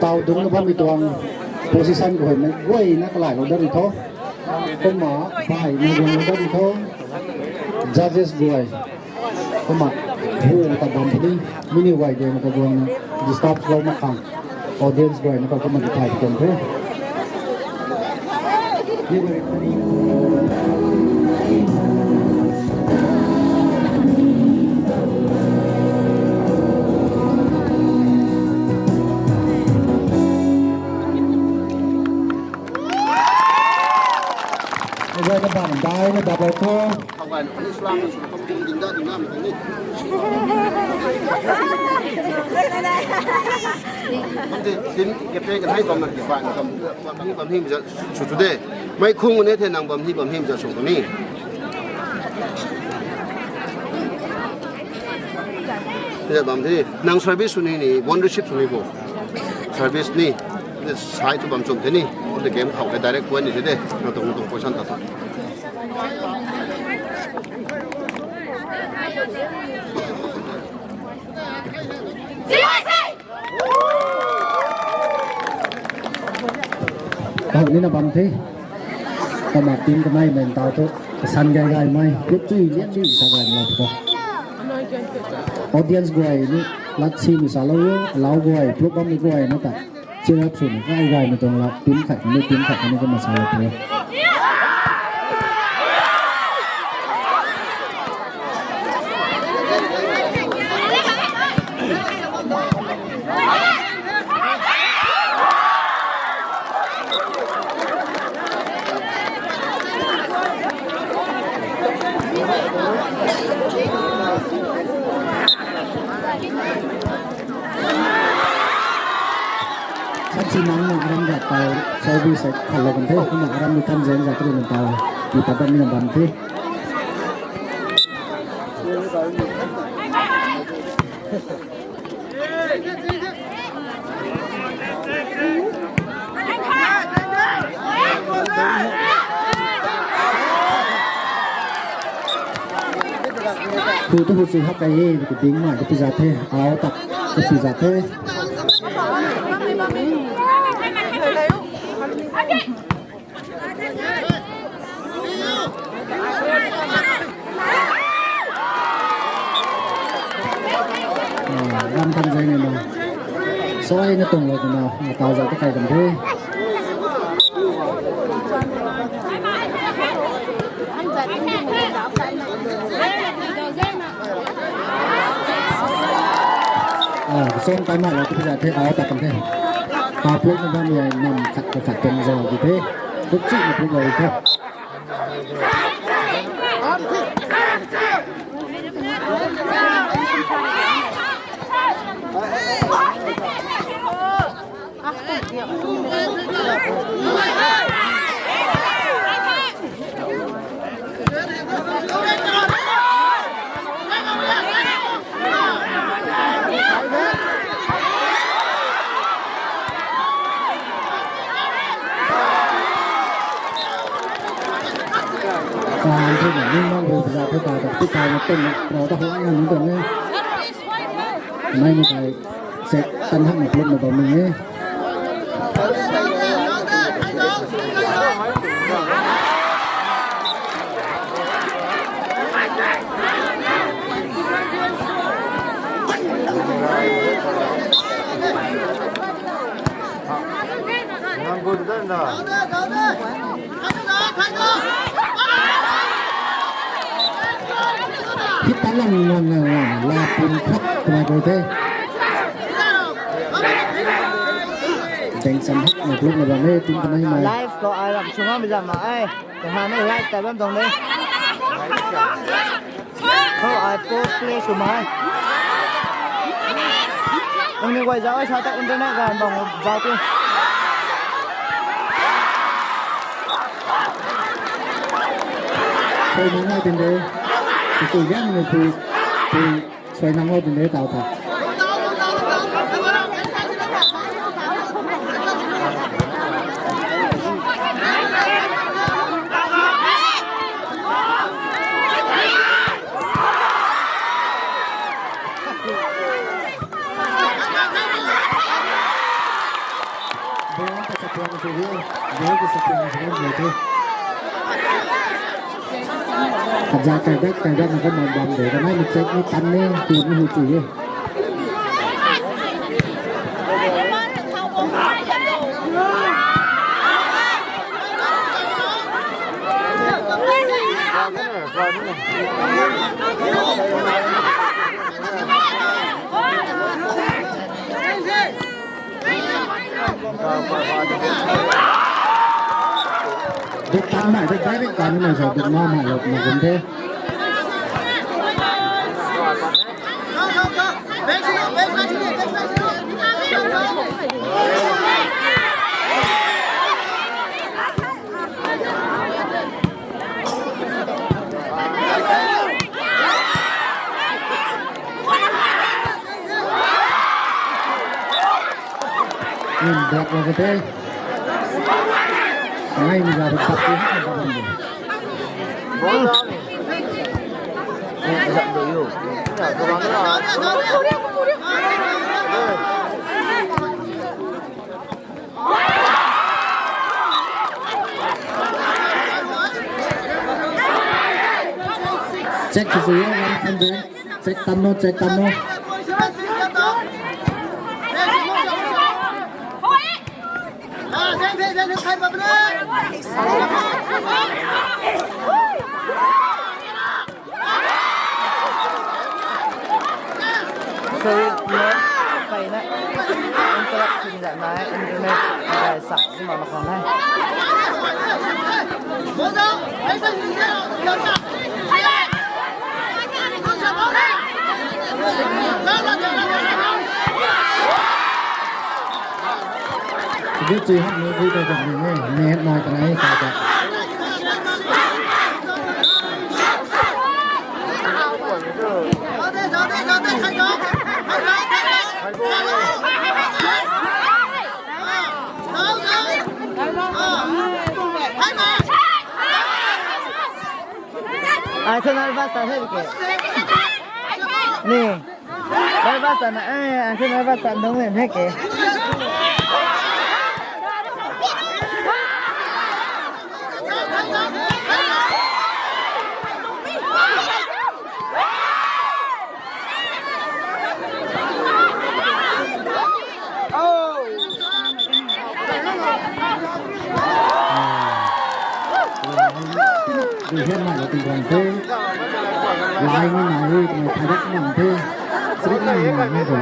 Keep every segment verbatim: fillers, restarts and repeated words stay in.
Tau dungc na bammei tuang position khou mei guayna kalailou dat ri tho. Kumna baihmei guanglou dat ri tho. Judges guay. Kumna hu ta bam puni, mini guay guay na kaguang na disturb lou mak khang. Audience guay na ka kumna di thai tuang the. Guay na bam dai na dap lou tho. Tin, tin, ke pe kan hai bam na ke bam, bam, bam, bam him ja sw tu de. Mei khung ne the nang bam hi bam him ja sw tu ni. Ni bam the, nang service sw ni ni, bond receipt sw ni bo. Service ni, ni sai tu bam chum the ni. Kum the game khou ke direct point ni the de. Nang tuang, nang tuang position ta ta. Kahou ni na bam the. Kumna team kanei mei tau thu, kasan gay gaymei, put chui lian di sa gay lou tho. Audience guay ni, lat si mi sa lou, lau guay, put bam ni guay na ta. Cheer up sw ni, gay gaymei tuang lat, team khat ni, team khat ni kumna sa lou tho. Sa si nang na aram rat tau, service khat lou kan the, kumna aram ni tam zeng zat rui na tau, ki patam ni na bam the. Hu tu hu si hak kai e, ki ding ma, ki pizza the, au tak, ki pizza the. Ram tham zeng ni na. Soi na tuang lou na, na tau zau ta kai kan the. Ah, song kai ma lou tu za the, au ta kan the. Ka pluk na bam yai nam khat ka khat tuang zau di the. Buk chi na pluk lou the. Kaan the na ning mang bu za the ta ta ti ta na ten na ta huai na ni tuang e. Nai ni kai se tan hak na pluk na bam ni e. Hit ta lang lang lang lang la pun khat kumna ko the. Deng sam hak na pluk na bam e, team kanei mei. Live khou ai ram sung a mi zam ma ai. Kaha ni live ta bam tuang de. Khou ai post play sw ma ai. Ung ni guay zau ai sa ta internet gan bam zau tu. Pui ni nai tin de. Pui gan ni pui, pui suai nang lou tin de tau tha. Kaza kai dat kai dat na ka man bam de, ka nai na check ni tan ni, tu ni hu chu ye. Duk tan nai, duk direct tan nai sa, duk ma ma lou na gun the. Nin dap lou ka te. Ngai ni ga dap ki ha dap ni. Check to see one hundred. Check tano, check tano. Sorry, no, kaina interruption da nai, internet, guys, sak si ma ma khang nai. Good to have you with us, net nai kanai ka ka. Ai thu nervous ta the ke. Ni. Nervous ta na, ai, ai thu nervous ta dong le the ke. Dui hian nai la ting guang the. Lai ni nai ri, tumei thai dak nang the. Srik nai nai nai the.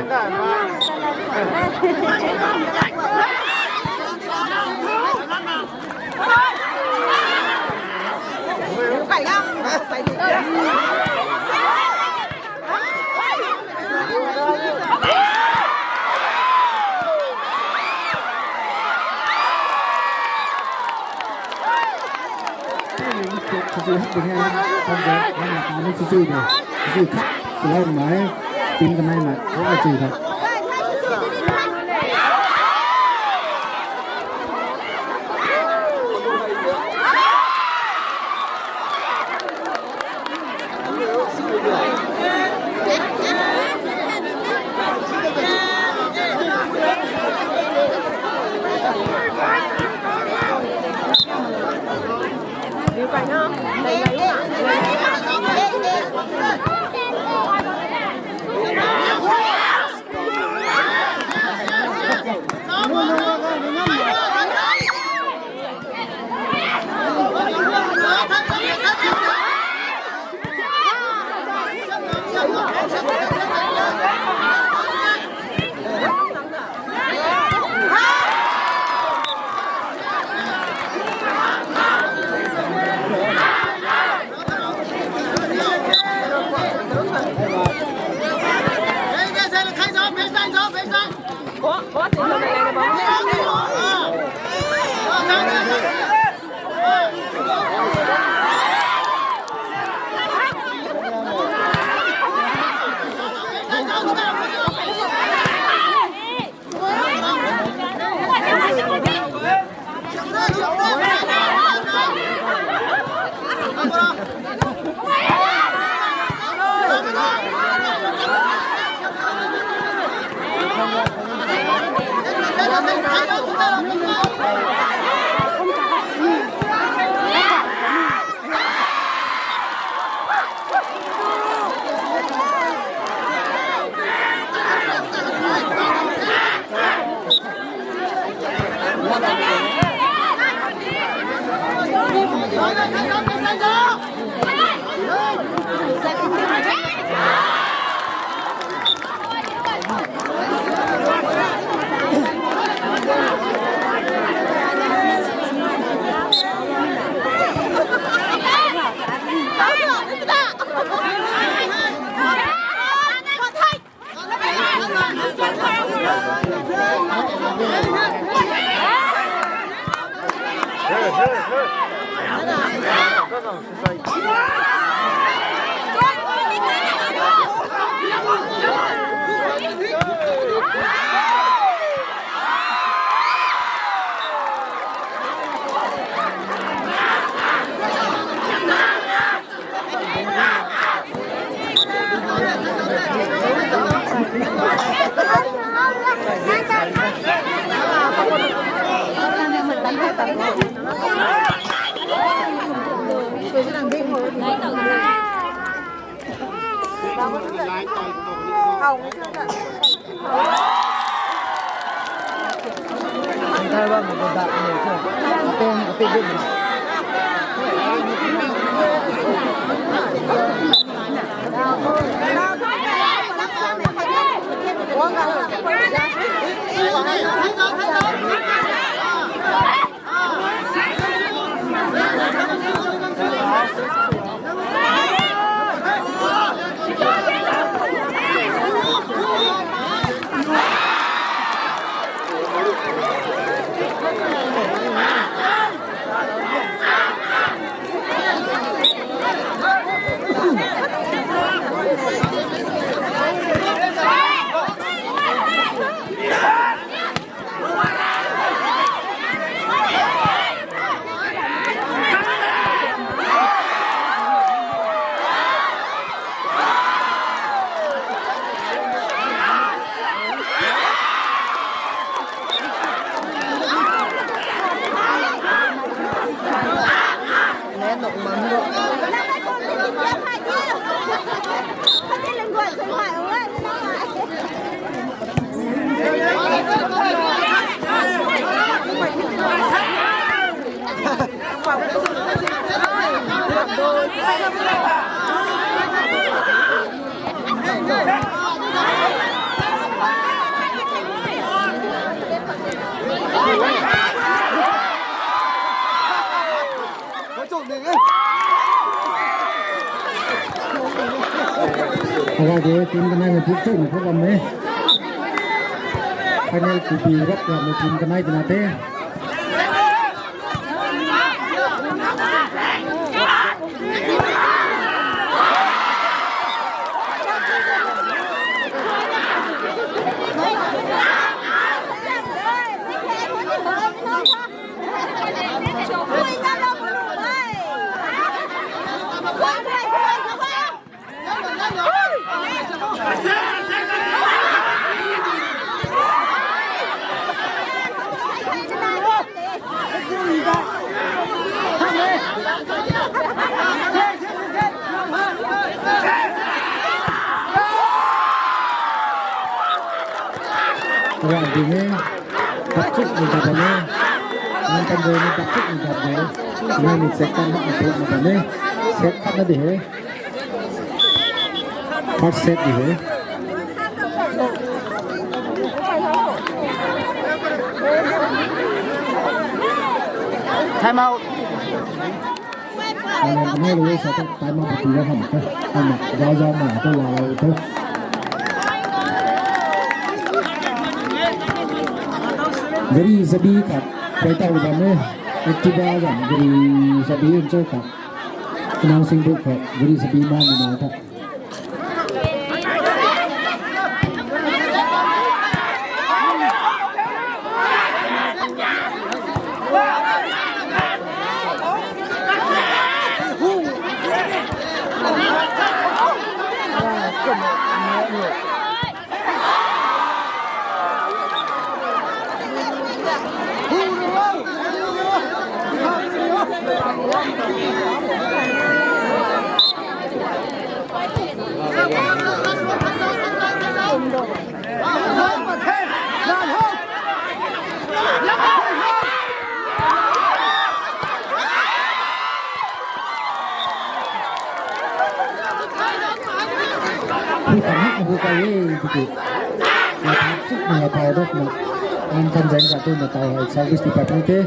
Agade team kanei na team chun program e. Final kubi rap ya team kanei bina te. Ram ding e, takchuk ni ta bam e, nang kan doi ni takchuk ni ta bam e, nang ni set kan na tu na bam e, set kan na di he. First set di he. Time out. Ane ane lo sa ta time out ti la ham ta. Ham da za ma ta la lo ta. Gari sabi khat, kai ta bam e. Activa zam gari sabi un cho khat. Nang sing bu khat, gari sabi ma ni na ta. Khu than hak hu kai e tiki. Na than chik na tau dok na. An than zeng ka tu na tau hai service department te.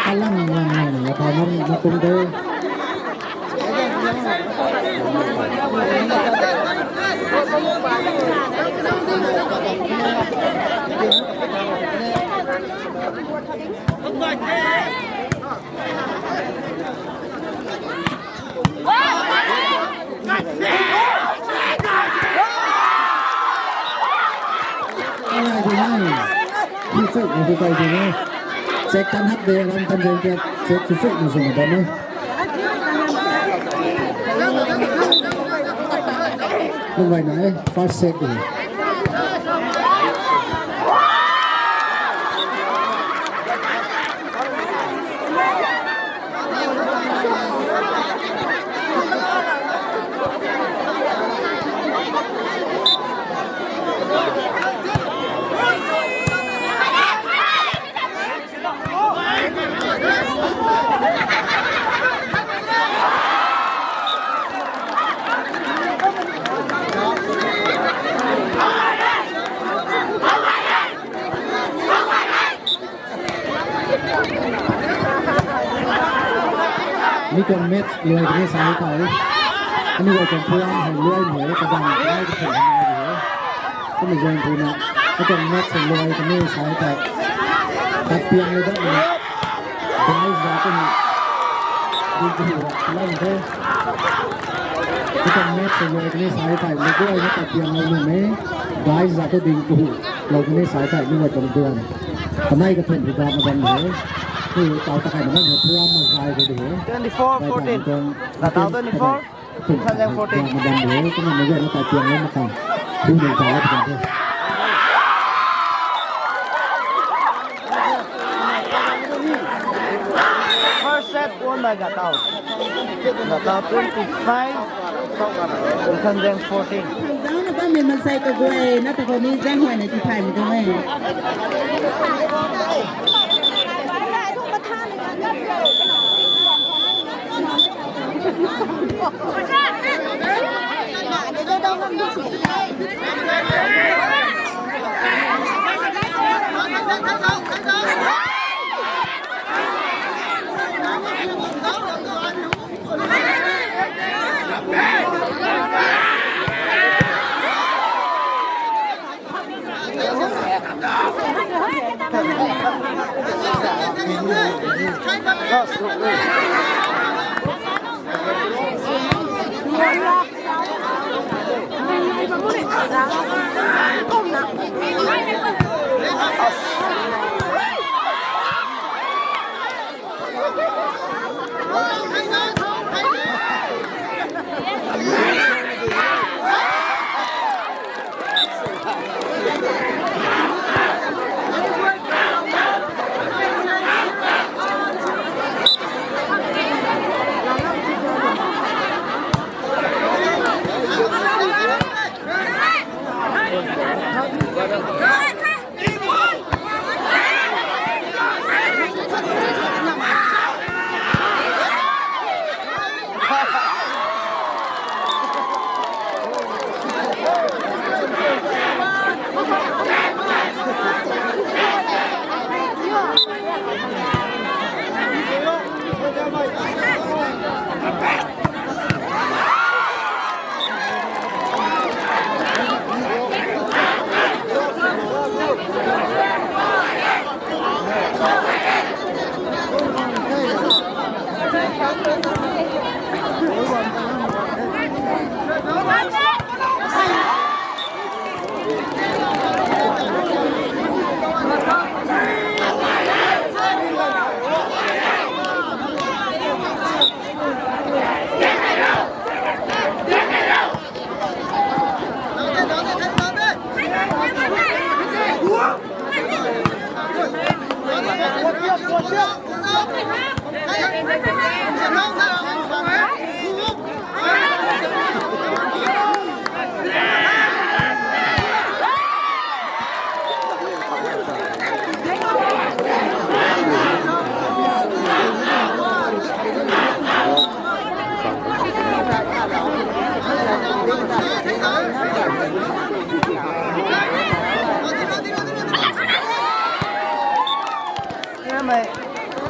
Kalam nang nang na pa nang na kum de. Check tan hak de, ram tan zeng ke, check tu check na sung dan e. Lung bai na e, first set de. Mi tuang match luai kani sai tau. Ani gay tuang program hei luai mei, kadang kai ka thun hei di he. Kami zang tu na, mi tuang match hei luai kani sai tau. Tat piang le dat ni. Guys, za tu ni. Di tu ni, lan the. Mi tuang match hei luai kani sai tau. Mi guay na tat piang le ni mei. Guys, za tu ding tu. Lou kani sai tau, mi gay tuang duan. Kanei ka thun hi da ma bam he. Hi tau ta kai na bam he, program ma zai de he. Twenty-four fourteen. Gatau twenty-four, two thousand fourteen. Ma bam he, kumna ma zai na tai piang na ma kan. Du nei tai la kan de. First set won by Gatau. Gatau twenty-five, two thousand fourteen. Zang na bammei mansei kaguay na ta khou ni zang huay na ti thay mei tuang e.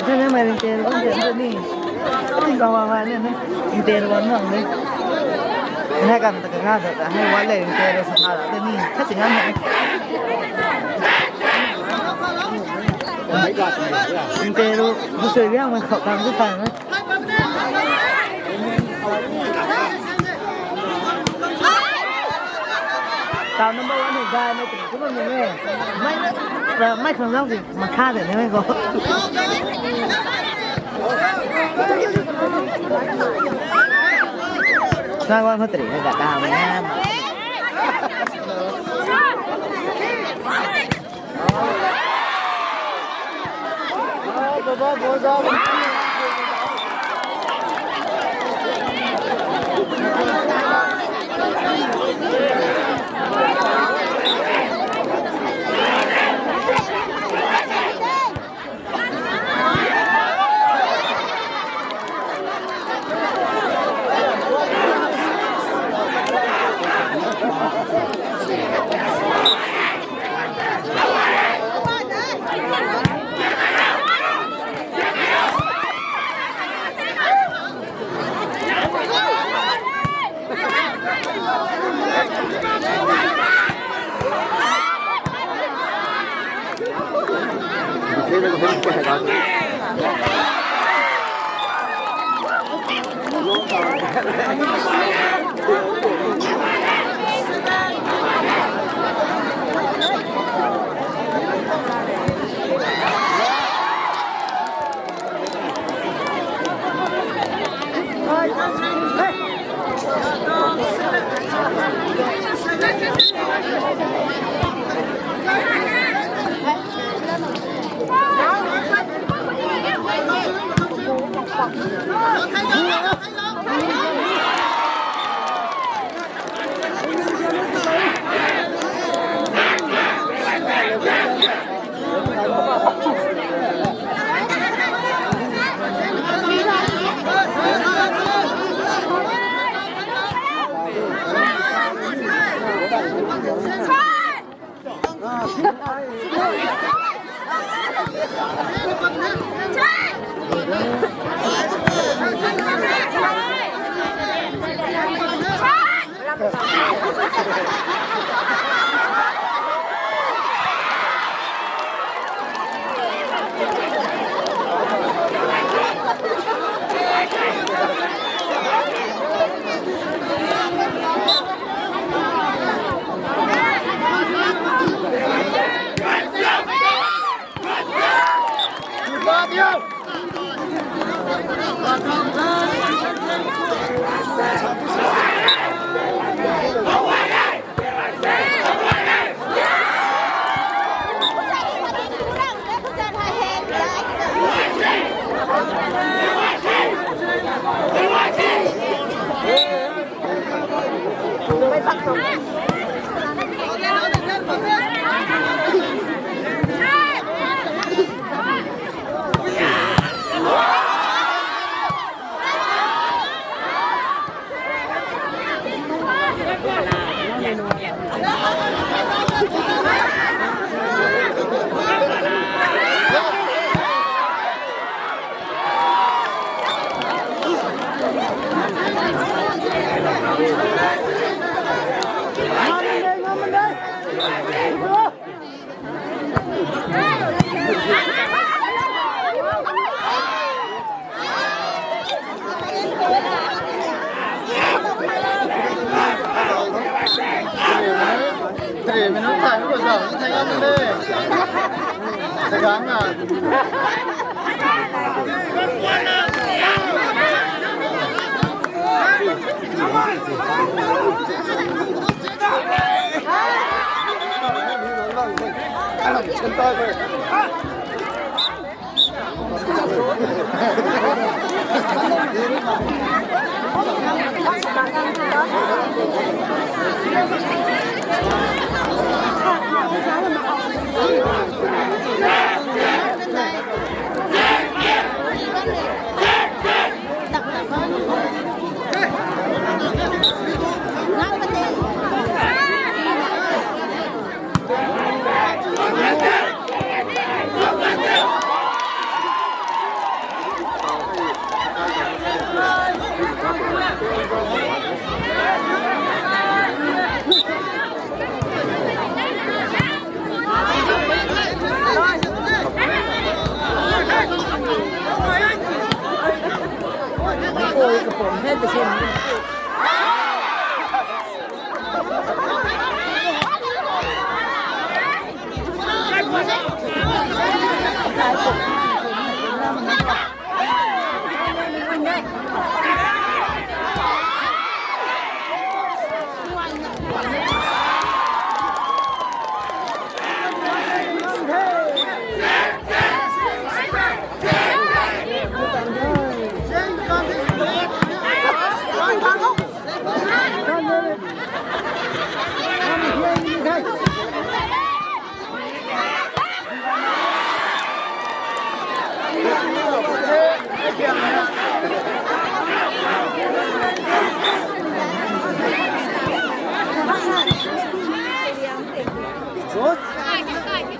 Nana mai ringte ro kan de ni. Ni ka wa wa ne ne. Ringte ro kan nang ne. Ne kan ta ka da ta hai wa le ringte ro sa da ni. Ka si nang ne. Ringte ro bu sui riang mai khou kan du ta ne. Tau number one ni guy mai ting tu bam ni ne. Mai mai khang zang si. Makha de ne ko. Nang wan khatri ne ga ta ma na.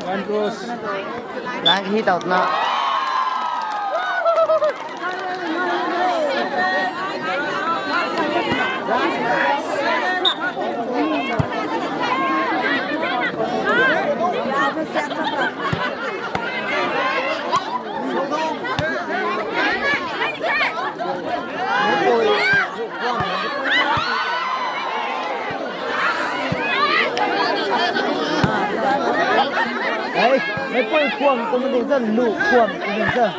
One cross. Lang hi tau na. Ei, mei pui khuam kum ding zan, lu khuam kum ding zan.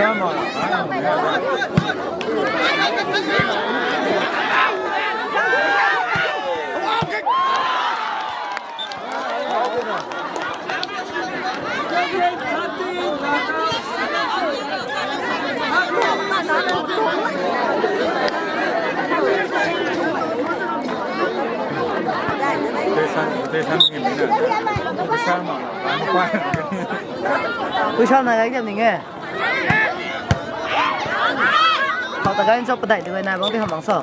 Pui sa na gay diam ning e. Khou ta gay cho padai di gay nai bang ti hamh bang so.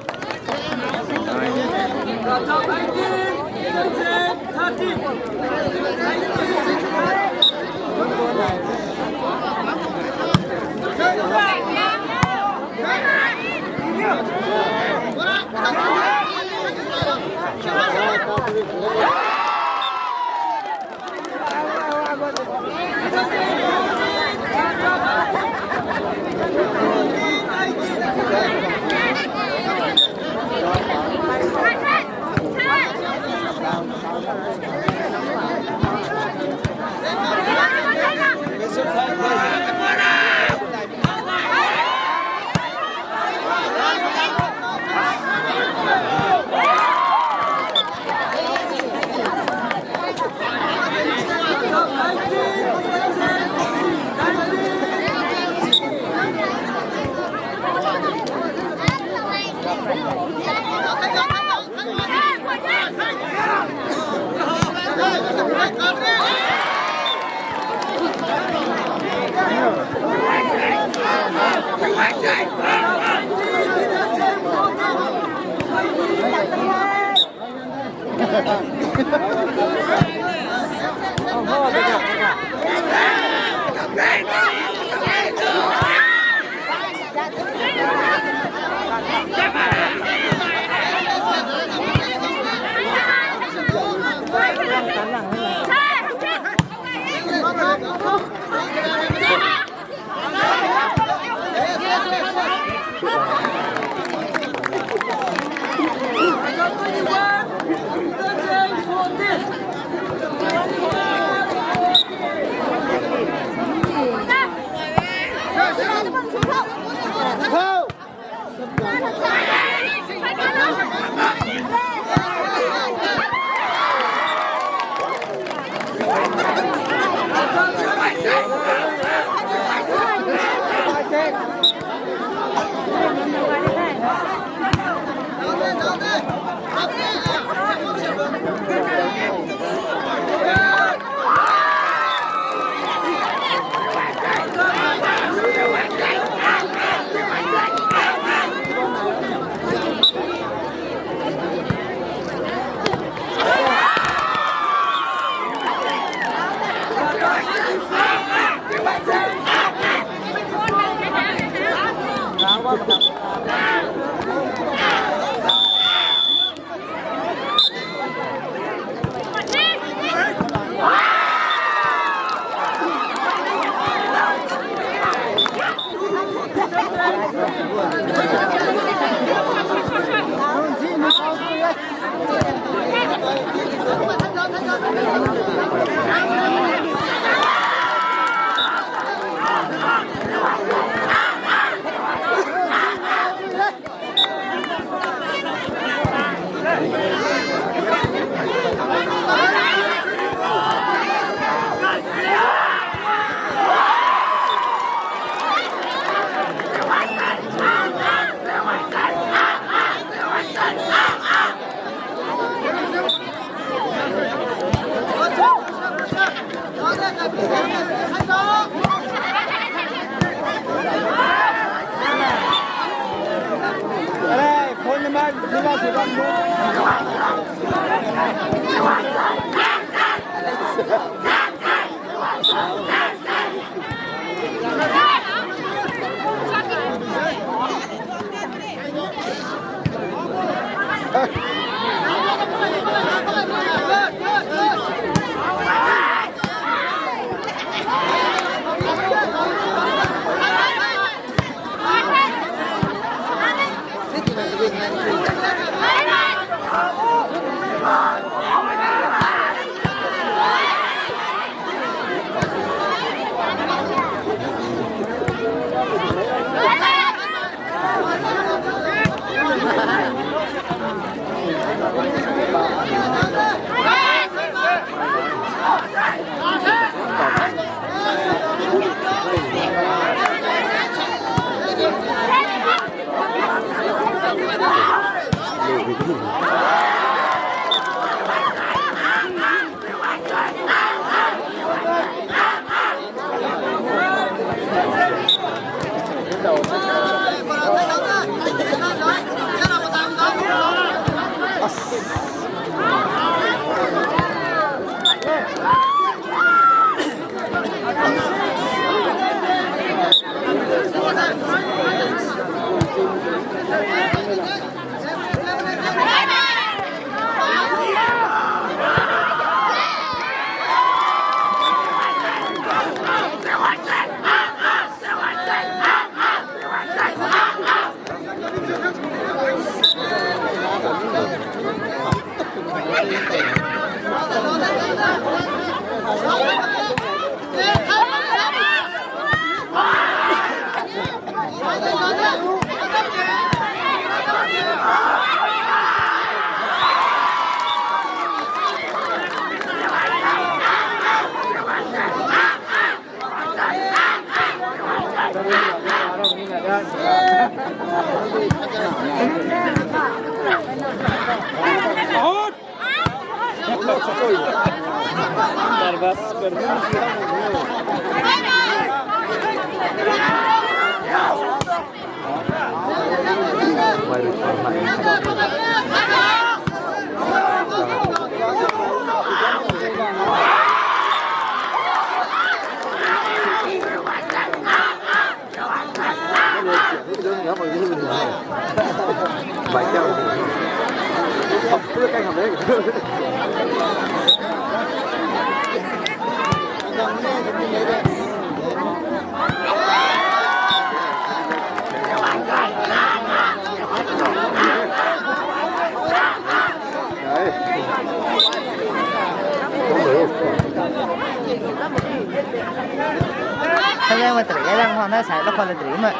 Khalang ma tari, khalang hua na sai la khalang tari ma.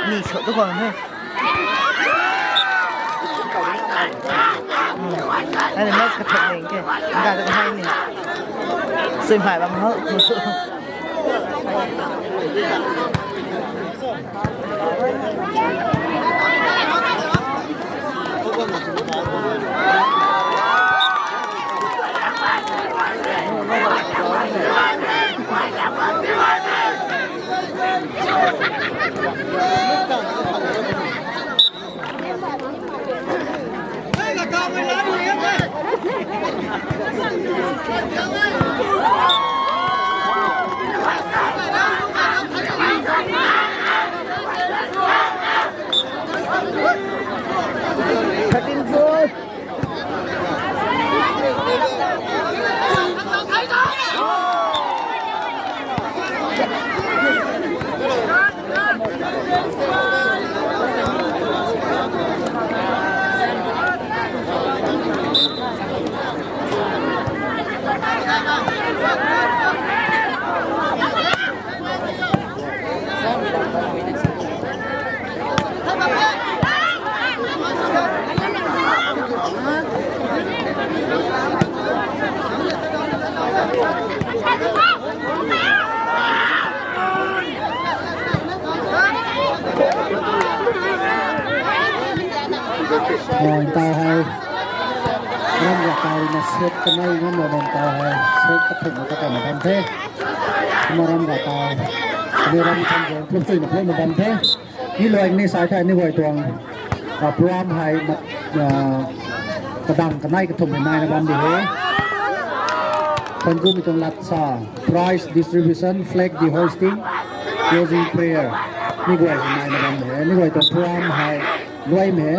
Ni chot tu khang he. Ani mas ka thot ning ke. Ga ka hai ni. Sui mai bam ho. Ntau hei ram ga tau na set kanei ngam lo ntau hei set kathumh na kakai na bam the. Kumna ram ga tau ni ram kan jeng plup chui na plup na bam the. Ni luai ni sai thai ni guay tuang program hei mat kadang kanei kathumh hei nai na bam di he. Thank you mi tuang lat sa prize distribution, flag de hoisting, closing prayer ni guay hei nai na bam di he. Ni guay tuang program hei luai me.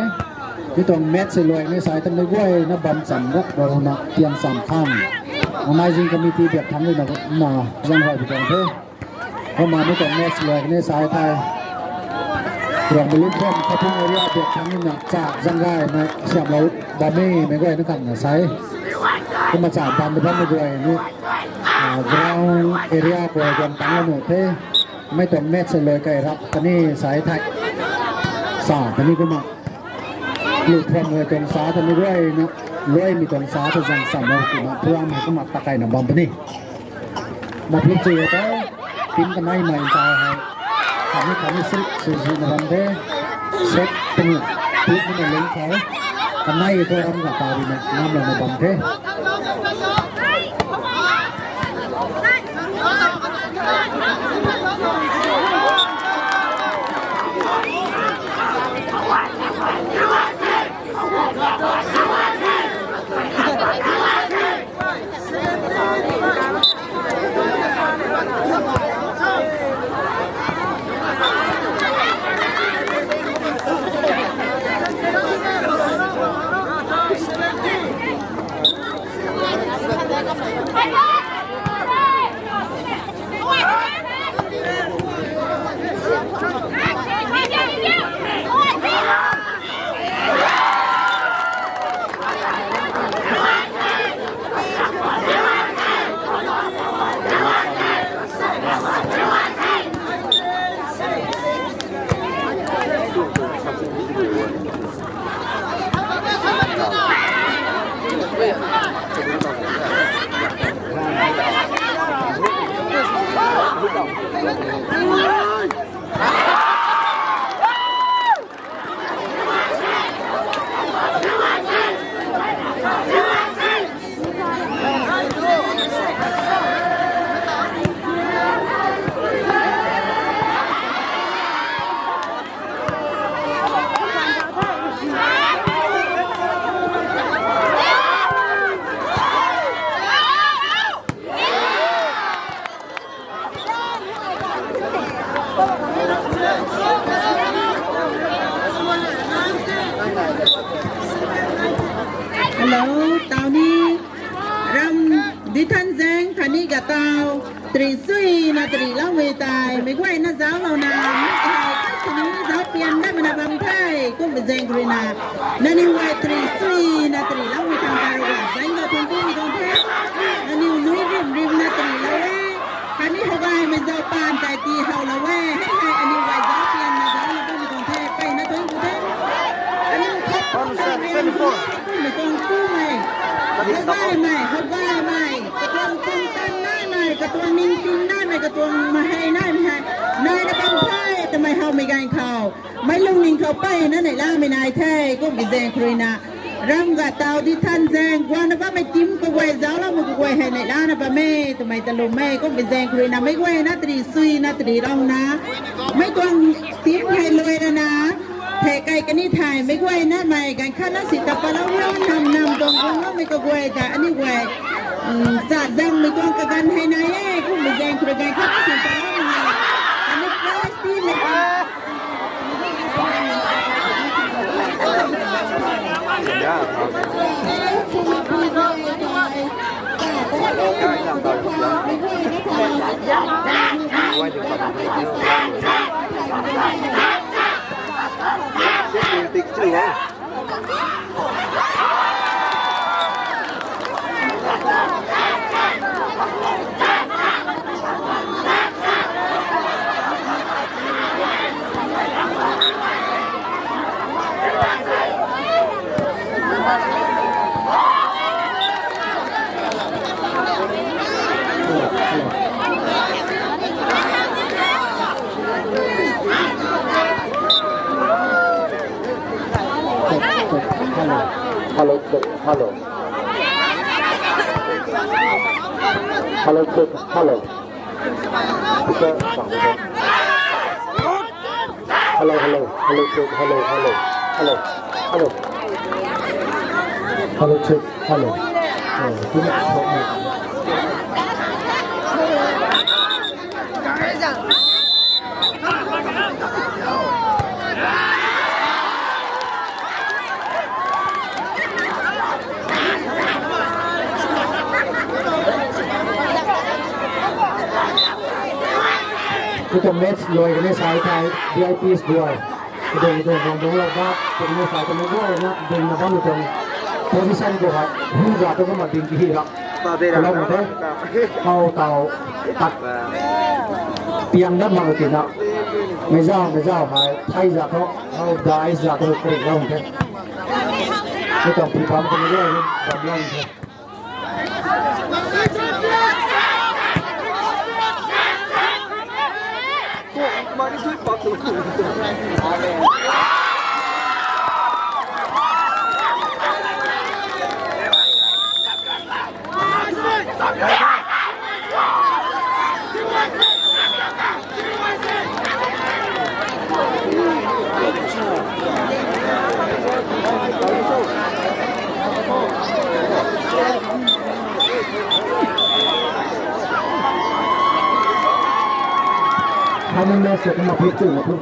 Mi tuang match hei luai ni sai thai ni guay na bam cham rap rau na tiang cham khang organizing committee biak thang na na zang hoi bi tuang the. Kumna mi tuang match luai ni sai thai Rongmei Lungkham Khapung area biak thang na cha zang gay na siam lou bam e mei guay na khang na sai. Kumna cha bam bam mei guay ni ground area guay guan tang nu the. Mi tuang match hei luai kai rap kani sai thai. Sa kani kumna Lungkham guay tuang sa thai ni guay na luai mi tuang sa thai zang sam lou kumna program hei kumna takai na bam puni. Mat plup chui ta team kanei mei ta hei. Khatni khatni srik sui sui na bam the. Set puni. Plup na lung khou. Kanei thu ram ga ta ri na nam la na bam the. Dithanzaeng khatni Gatau, tari suina tari loumei tei, meic guayna zauclouna, mei kahei khat sini zauc pian dat mana bam the, kumbi zaeng khou ruina. Nangniw guay tari suina tari loumei tang tei Ravguangc zaeng khou thuanc kumei tuang the, nangniw nui rim rimna tari lou e, khatni how gaymei zauc paan tei tii how lou e, hei hei aniw guay zauc pianna zaucna bammei tuang the, mpeyna thuanc ku the. Aniw khat One set, twenty-four. Kummei tuang kumei. How gaymei, how gaymei. Katuang pumtan naimei, katuang ningting naimei, katuang mahei naimei hei. Naina bam the, twmei howmei ganv khou. Meic lungning khou mpeyna neihlamei nai the, kumbi zaeng khou ruina. Ram Gatau Dithanzaeng, guangna bammei team kaguay zaucloumei kaguay hei neihlana bam e, twmei ta lwm e, kumbi zaeng khou ruina. Meic guayna tari suina tari louna. Meic tuang team hei luai rana. Thei kai kani thei, meic guayna mei ganv khatna si ta patlou ro, nam nam tuang guangloumei kaguay ta, aniw guay. Cha zangmei tuang kaganv hei nai e, kumbi zaeng khou rui ganv khatna si ta patlou na. Aniw guay si mei Hello, hello. Hello, check, hello. Hello, hello, hello, check, hello, hello, hello, hello. Hello, check, hello. Oh, do not stop me. Kutu match luai kani sai thei V I Ps duai. Kutu kutu bang bang lou ba, kutu ni sai kutu duai na, ding na bam kutu. Position khou hei, hu za tu kumna ding ki hi ra. Hello, mate. How tau, tat. Piang dat mak tina. Mei zau, mei zau hei, thei za tu, how dai za tu, kari lou the. Mei tuang pi bam kutu ni, bam lou the. How many minutes? Come on, please, please, please,